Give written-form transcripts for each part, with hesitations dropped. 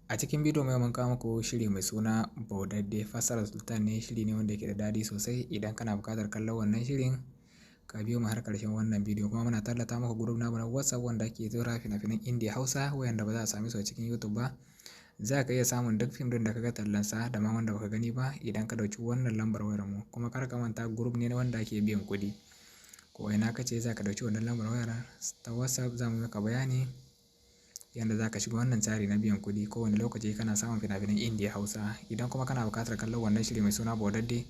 A cikin bidiyo mai mun kawo muku shiri mai suna Bauɗaɗɗe, fassarar Sultan ne. Shiri ne wanda yake da daɗi sosai. Idan kana buƙatar kallon wannan shirin, ka biyo mu har ƙarshen wannan bidiyo. Kuma muna tallata muku group namu na WhatsApp wanda ake tura fina-finan Indiya Hausa wayanda ba za a same su a cikin YouTube ba. Za ka iya samun duk fim ɗin da ka ga tallansa da ma wanda baka gani ba idan ka ɗauki wannan lambar wayar mu. Kuma kar ka manta, group ne wanda ake biyan kuɗi. Ko ina ka ce za ka ɗauki wannan lambar wayar ta WhatsApp, za mu maka bayani yanda za ka shiga wannan tsari na biyan kuɗi. Kowane lokaci kana samun fina-finan Indiya Hausa. Idan kuma kana buƙatar kallon wannan shiri mai suna Bauɗaɗɗe,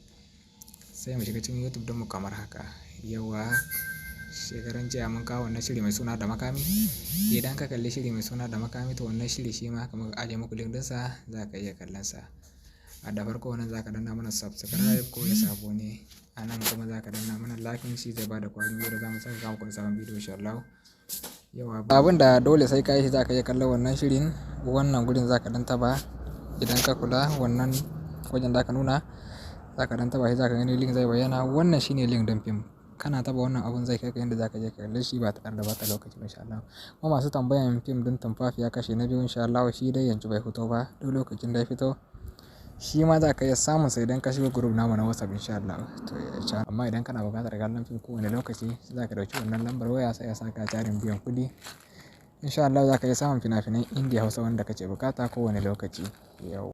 sai mu shiga cikin YouTube ɗinmu kamar haka. Yauwa, shekaran jiya mun kawo wannan shiri mai suna Da Makami. Idan ka kalli shiri mai suna Da Makami, to wannan shiri shi ma haka muka ajiye muku link ɗinsa, za ka iya kallonsa. A da farko wannan za ka danna mana subscribe ko da sabo ne. A nan kuma za ka danna mana like, shi zai bada ƙwarin gwiwa da za mu saka muku sabon bidiyo insha Allah. Yauwa, abin da dole sai ka yi shi za ka iya kallon wannan shirin. Wannan gurin za ka ɗan taɓa. Idan ka kula, wannan wajen da aka nuna, za ka ɗan taɓa shi, za ka gani link zai bayyana. Wannan shine link ɗin fim. Kana taɓa wannan abun, zai kai ka inda za ka je ka kalle shi ba tare da ɓata lokaci ba insha Allah. Kuma masu tambayan fim ɗin Tumfafiya kashi na biyu, insha Allah shi dai yanzu bai fito ba. Duk lokacin da ya fito, shi ma za ka iya samun sa idan ka shiga group namu na WhatsApp insha Allah. To, amma idan kana buƙatar kallon fim kowane lokaci, za ka ɗauki wannan lambar waya sai a saka tsarin biyan kuɗi. Insha Allah za ka iya samun fina-finan Indiya Hausa wanda kake buƙata kowane lokaci. Yau.